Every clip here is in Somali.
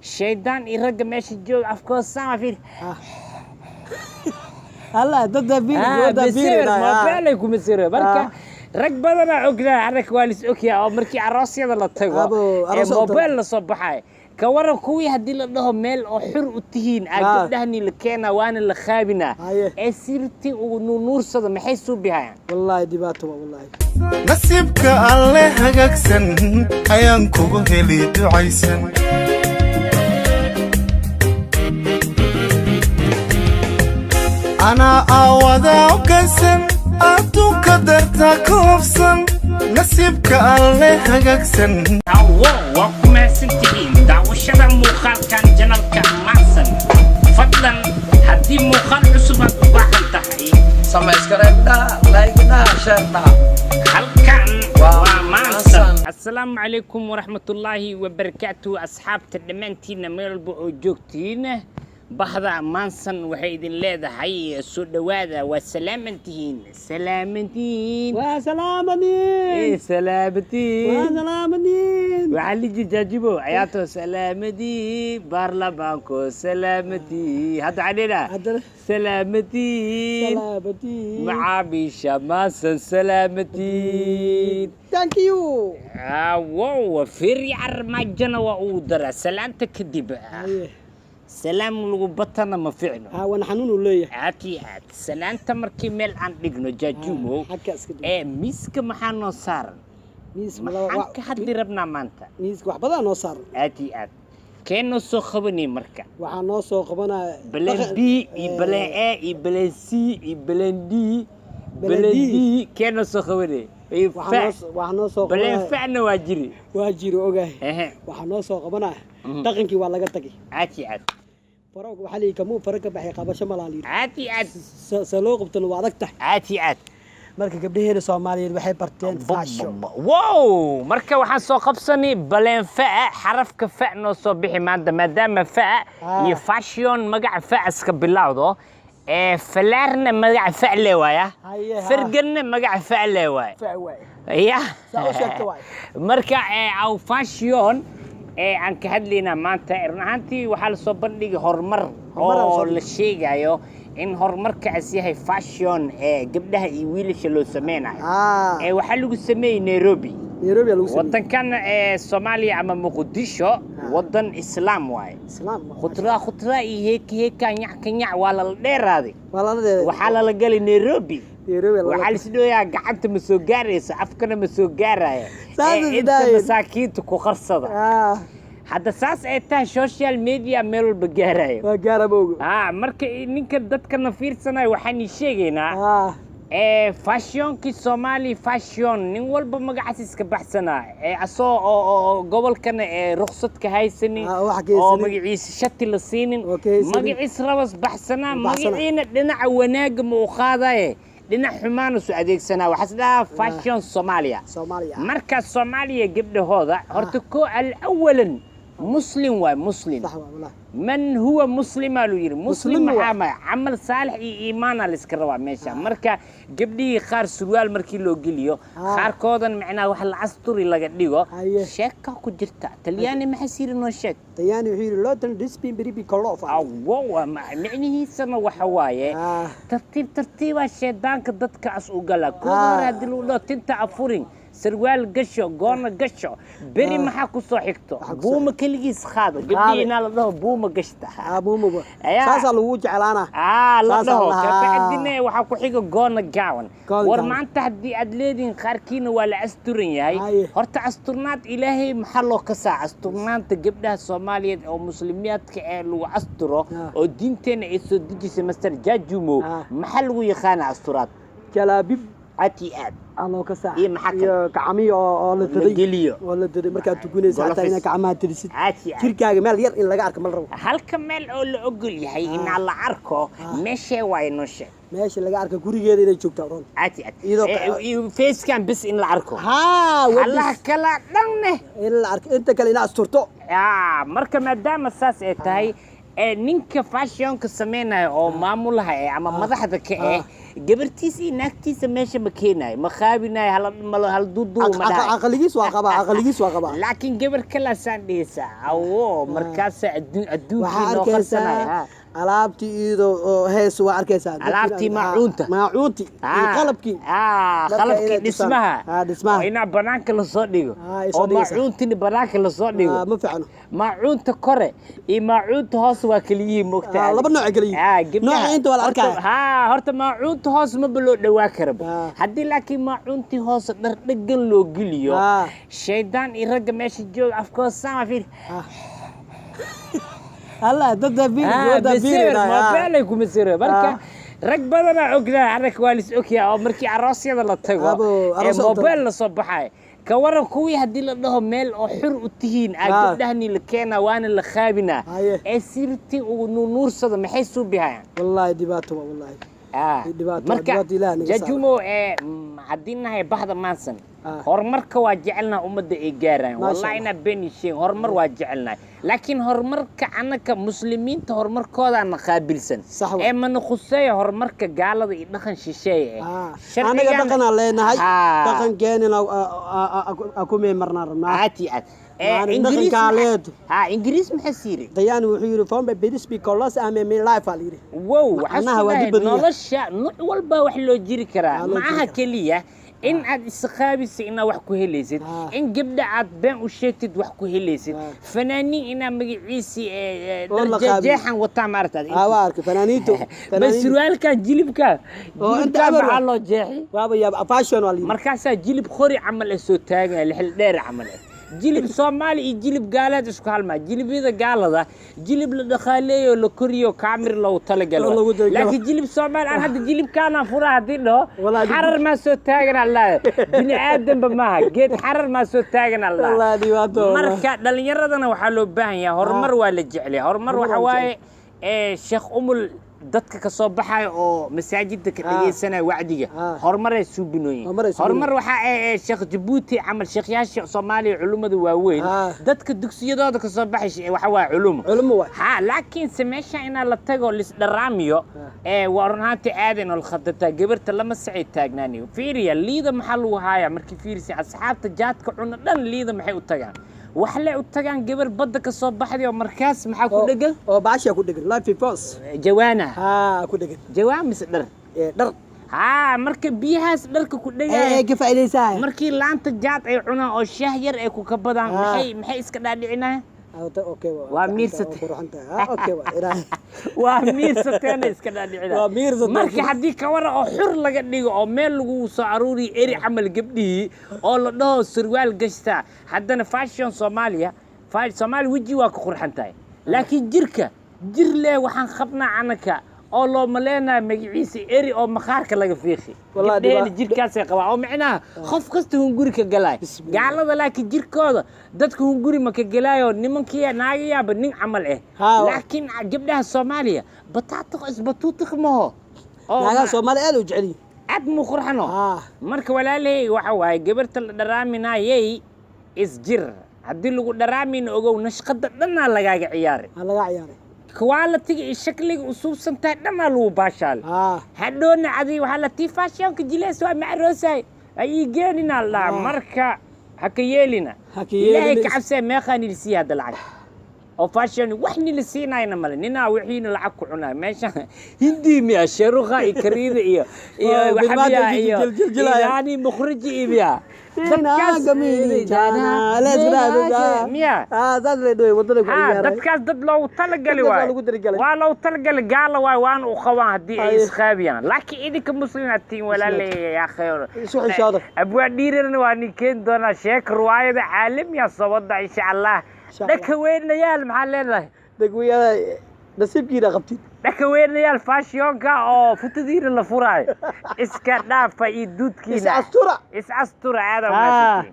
Shaydaan iyo ragga meesha jooga afkooda sama fiir. Allah dada biir dada biir. Mobeelay kuma siro. Marka rag badanaa ognaa, arag waa lis ogyahay oo markii aroosyada la tago Abo, ee aroosyada mobeel la soo baxay. Ka waran kuwii haddii la dhaho meel oo xur u tihiin aa gabdhahani la keenaa waana la qaabinaa ee sirti ugu nuursada, maxay suubihayaan? Wallahi dhibaato waa, wallahi. Nasiibka Alle hagaagsan ayaan kugu heli ducaysan. Anaa aawada ogaysan adduunka dartaa ka hobsan nasiibka Alle hagaagsan. Awo, waa ku mahadsantihiin daawashada muuqaalkan channelka Maansan. Fadlan haddii muuqaal cusub aad u baahan tahay, subscribe dhaha, like dhaha, share dhaha. Halkan waa waa Maansan. Maansan. Assalaamu calaykum waraxmatullaahi wabarakaatu. Asxaabta dhammaantiinna meel walba oo joogtiin, bahda Maansan waxay idin leedahay soo dhowaada. Waa salaamantihiin, salaamantihiin. Waa salaamadin. Eh, salaamantihiin. Waa salaamadin. Waxaa liji jaajibo ciyaarto salaamadii baarlamaanko salaamadii. Hadda waxaa dhehnaa Haddana salaamadii salaamadin. Macaamiisha Maasan salaamadii. Thank you. Wow, firyacar armaajana waa uu daraa salaanta kadib. Haye. Salaam lagu batana ma ficno. Ha, wana xanuun uu leeyahay. Aad iyo aad. Salaanta markii meel aan dhigno, jaajumo, xagga iska dhig. Ee miiska maxaa noo saaran? Miis Maxaan ka hadli rabnaa maanta? Miiska wax badan noo saaran. Aad iyo aad. Kee noo soo qabanay marka? Waxaa noo soo qabanaya Plan B iyo plan A iyo plan C iyo plan D. Plan Plan D. D kee noo soo qabanay iyo waxaa fa noo waxaa noo soo plan qabanaya. Fana waa jiri. Waa jiro, ogahay. Waxaa noo soo qabanaya dhaqankii waa laga tagay. Aad iyo aad. Faroog waxaa la yidhi kamuu fara ka baxay qabasho malaa la yidhi. Aad iyo aad. Se loo qabtana waa adag tahay. Aad iyo aad. Marka gabdhaheena Soomaaliyeed waxay barteen fashion. Wow, marka waxaan soo qabsanay baleen fa, xarafka fa noo soo bixi maanta, maadaama fa iyo fashion magaca fa iska bilowdo, ee falaarna magaca fa le waaya. Haye, ha. Farganna magaca fa le waaya. Fa waay. Ya. Saa u sheegta waay. Marka aw fashion ee aan ka hadlaynaa maanta, run ahaantii waxaa lasoo bandhigay horumar Horumar aa oo lasoo la sheegayo in horumarkaas yahay fashion ee gabdhaha iyo wiilasha loo sameynayo. Ee waxaa lagu sameeyey Nairobi. Nairobi aa lagu sameeyey. Wadankan ee Soomaaliya ama Muqdisho wadan Islaam waaye. Islaam. Khudraa khudraa iyo heeka heeka nyac ka nyac waa lala dheeraaday. Waa lala dheeraaday. Waxaa lala galay Nairobi. Nairobi aa lala. Waxaa lisdhooyaa gacanta ma soo gaarayso, afkana ma soo gaaraya. Saas ee is inta dhahayn. Masaakiinta ku qarsada. Hadda saas ay tahay, social media meel walba gaarayo. Waa gaara bowga. Ha, marka ninka dadkana fiirsanayo waxaan ii sheegaynaa ee fashionkii Soomaali fashion nin walba magacaas iska baxsanaa ee asoo oo gobolkana ee ruqsad ka haysanin Ah, wax ka oo haysanin. magaciisa shati la siinin. Oo ka haysanin. Magaciis rabas baxsanaa. Baxsanaa. Magaciina dhinaca wanaaga ma u qaadaye, dhinac xumaana su adeegsanaa. Waxaas dhahaa fashion Soomaaliya. Soomaaliya. Marka Soomaaliya gabdhahooda horta ko alawalan Muslim waay, Muslim. Sax waa, wallahi. Man huwa muslima luu yidhi muslim. Muslim waay. Maxaa maya camal saalix iyo iimaana la iska rabaa meesha. Marka gabdhihii qaar surwaal markii loo geliyo, qaarkoodan macnaha wax la asturi laga dhigo. Sheeka ku jirta Talyaani maxaa siiri? Noo sheeg. Talyaani wuxuu yidhi lotan dispin beribi kolofa. Awowa, micnihiisana waxa waaye tartiib tartiibaa shaydaanka dadkaas u gala. Kuwa hore haddii lagu dhaho tinta afurin, sarwaal gasho, goona gasho, beri maxaa ku soo xigto? Waxaa ku soo Buuma keligiis qaado. Gabdhihiina la dhaho buuma gashta. Buumuba. Ayaa. Saasaa lagu jeclaanaa. La Saasaa dhaho lahaa. Kabacdina waxaa ku xiga goona gaawan. Goona War gaawan. maanta haddii aad leedihiin qaarkiina waa la asturan yahay. Horta asturnaad Ilaahay maxaa loo kasaa? Asturnaanta gabdhaha Soomaaliyeed oo muslimiyaadka ee lagu asturo oo diinteenna ay soo dejisay, Master Jajumo, maxaa lagu yaqaanaa asturaad? Jalaabib. Aad iyo aad. Aa loo kasaa. Iyo maxaa kale? Iyo gacmihi oo la La daday. geliyo. Oo la daday markaad tukanaysa xataa Golofis. inaad gacmaha tadisid. Aad iyo aad. Jirkaaga meel yar in laga arko ma la rabo. Halka meel oo la ogol yahay inaa la arko meeshee waaye? Noo sheeg. Meesha laga arko gurigeeda inay joogtaa roon. Aad iyo aad. Iyadoo iyo facekan bis in la arko. Haa. Allaha kala dhanne in la arko, inta kale inaad asturto. Marka maadaama saas ay tahay Ee ninka fashionka sameynaya oo maamulaha eh ama madaxda ka eh, gabartiisa iyo naagtiisa meesha ma keenayo, ma qaabinayo, hala hal duuduub ma dhahayo. Caqligiis waa qabaa, caqligiis waa qabaa. Laakiin gabar kalaasaan dhihaysaa awo, markaasaa adduun adduunkii Waxaa noo qarsanaya. Arkaysaa alaabtii iyadoo oo hees waa arkaysaa. Alaabtii maacuunta. Maacuuntii iyo qalabkii. Marka Qalabkii inay tusaan. Dhismaha. Dhismaha. Oo inaa banaanka lasoo dhigo Ay soo oo dhigaysaa. maacuuntina banaanka lasoo dhigo. Ma fiicno. Maacuunta kore iyo maacuunta hoose waa kala yihiin, moogtaa? Laba nooc ay kala yihiin. Gabdhaha- Nooca inta waa la arkaya. Horta maacuunta hoose maba loo dhawaa karaba. Haddii laakiin maacuuntii hoose dhar dhegan loo geliyo, shaydaan iyo ragga meesha jooga afkooda sama fiir. Allah dad biir dad biir. Masir mobeelay kuma siro. Marka rag badanaa ognahay anaka, waa lis ogyahay oo markii aroosyada la tago Abo, ee aroosyada mobeel lasoo baxayo. Ka waran kuwii haddii la dhaho meel oo xur u tihiin aa gabdhahani la keenaa waana la qaabinaa ee sirtii ugu nuunuursada, maxay suubihayaan? Wallahi dhibaato waa, wallahi dhibaato, Marka dhibaato Ilaah naga saaro. Jajumo ee haddii nahay bahda maansan, horumarka waa jecelnaha ummadda ay gaaraan. Maasha Wallahi Allah. inaa been sheegin, horumar waa jecelnahay, laakiin horumarka annaka muslimiinta horumarkoodaana qaabilsan Sax wa. ee mana khuseeya horumarka gaalada iyo dhaqan shisheeye eh. Anaga dhaqanaan leenahay. Dhaqankeenina Dhaqankeenina ku meemarnaa rabnaa. Aad iyo aad. Maana Ingiriis dhaqankaa leedo. Ingiriis maxaa siiri? Dayaan wuxuu yidhi fombe bidisbi kolos ame min life aa la yidhi. Wow, waxaa Macnaha isku waa dhahay dib badan yahay. nolosha nuuc walba wax loo jiri karaa. Loo Ma jiri aha karaa. keliya in aad isqaabisid inaad wax ku helaysid, in gabdha aad been u sheegtid wax ku helaysid, fanaaniin inaa magaciisii Oo la dhar qaabiyo. jeexan wataa maarata. Waa arkay fanaaniintu. Bas Fanaaniintu. Surwaalkan jilibka Oo inta jilibka abar maxaa loo jeexi? Waaba yaab, fashion waa la yidhi. Markaasaa jilib qori camal eh soo taagaya, lixil dheer camal eh. Jilib Soomaali iyo jilib gaaleed isku halmaa. Jilibyada gaalada jilib la dhaqaaleeyo, la koriyo, kaamir loogu talagalo. Oo loogu talagalo. Laakiin jilib Soomaali aan hadda jilibkaanaan furaa haddii dhaho, Wallahi xarar maa soo taagan allah, bini aadanba maaha, geed xarar maa soo taagan allah. Wallahi dhibaato, wallahi. Marka dhalinyaradana waxaa loo baahan yahay horumar, waa la jecel yahay horumar. Horumar Waxa waa la waaye ee Sheekh Umul dadka ka soo baxaya oo masaajidda ka dhagaysanaya wacdiga, horumaray suubinooyin. Horumaray suubinooyin. Horumar waxaa ee Sheekh Jabuuti camal, sheekhyaasha Soomaaliya culimmada waaweyn, dadka dugsiyadooda ka soo baxay waxa waa culumo. Culimo waay. Ha, laakiinse meesha inaa la tago lisdharaamiyo ee waa run ahaantii aadan ol khatartaa. Gabarta lama sacay taagnaaniyo. Fiiriya liida maxaa lagu haayaa? Markii fiirisa asxaabta jaadka cuna dhan liida maxay u tagaan? Waxle u tagaan gabar badda ka soo baxday oo markaas maxaa ku dhegan? Oo baasha ku dhegan, life force. Jawaana. Ku dhegan. Jawaan mise dhar? Ee dhar. Ha, marka biyahaas dharka ku ee dhegaya ka faa'iidaysaa. Markii laanta jaad ay cunaan oo shaah yar ay ku kabadaan, maxay iska dhaadhicinayaan? Okay. Waa miirsatay. Qurxantahay. Okay, waa ilaahay. Waa miirsateena iska dhaadhicina. Waa miirsateen. Marka haddii kawara oo xur laga dhigo oo meel lagu soo aruuriyo eri camal gabdhihii oo la dhaho surwaal gashtaa, haddana fashion Soomaaliya, Soomaaliya weji waa ka qurxan tahay, laakiin jirka jir leh waxaan qabnaa anaka oo loo maleynayo magaciisa eri oo maqaarka laga fiiqi. Wallahi Gabdhaheena jirkaasay qabaan oo micnaha qof kasta hunguri ka galaay. Bismillah. Gaalada laakiin jirkooda dadka hunguri ma ka galaayo, nimankiya naagayaaba nin camal eh. Laakiin gabdhaha Soomaaliya bataatiq isbatuutiq maho oo Naagaha Soomaali aad u jecel yihiin. Aad muu qurxano. Marka walaalahey, waxa waaye gabarta la dharaaminayay isjir. Haddii lagu dharaamina, ogow nashqada dhannaa lagaaga ciyaari. Ha, laga ciyaaray. Quality-ga iyo shakliga usuubsan tahay dhannaa lagu baashaale. Hadhoona adi waxaa la tii fashionka jilees waa macroosay ay ii geenina la dhahaa. Marka ha ka yeelina. Ha ka yeelina. Ilaahay ka cabsee, meeqaa nila siiya hadda lacag oo fashion? Wax nila siinayna male, ninaa wixiina lacag ku cunaya meesha Hindi miya, Sheerukha iyo Kariida iyo Oo, waxa bilmaanta miya iyo jiljilaya. Irani mukhriji iyo miya. Miya? Saas lay dhahay wadada ku ciyaaray. Dadkaas dad loogu talagali Dadkaas waa waayo. loogu talagalay. Waa loogu talagali, gaala waayo, waana u qabaan haddii ay Haye. isqaabiyaan. Laakiin idinka muslimaad tihiin, walaalay, yaa khayr. Isu xishooda. Abwaa dhiirana waa nin keeni doonaa sheeka ruwaayada caalamiya soo wada, insha Allah. Insha Allah. Dhaka weynayaal maxaa leedahay? Degweyada nasiibkiina qabtid. Dhaka weynayaal, fashionka oo futadiina la furaayo iska dhaafa iyo duudkiina. Is astura. Is astura, aad awo.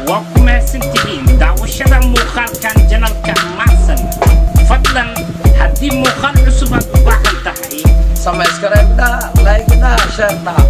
Waa ku mahadsantihiin daawashada muuqaalkan janalka Masan. Fadlan haddii muuqaal cusub aad u baahan tahay, Subscribe dhaha, like dhaha, share dhaha.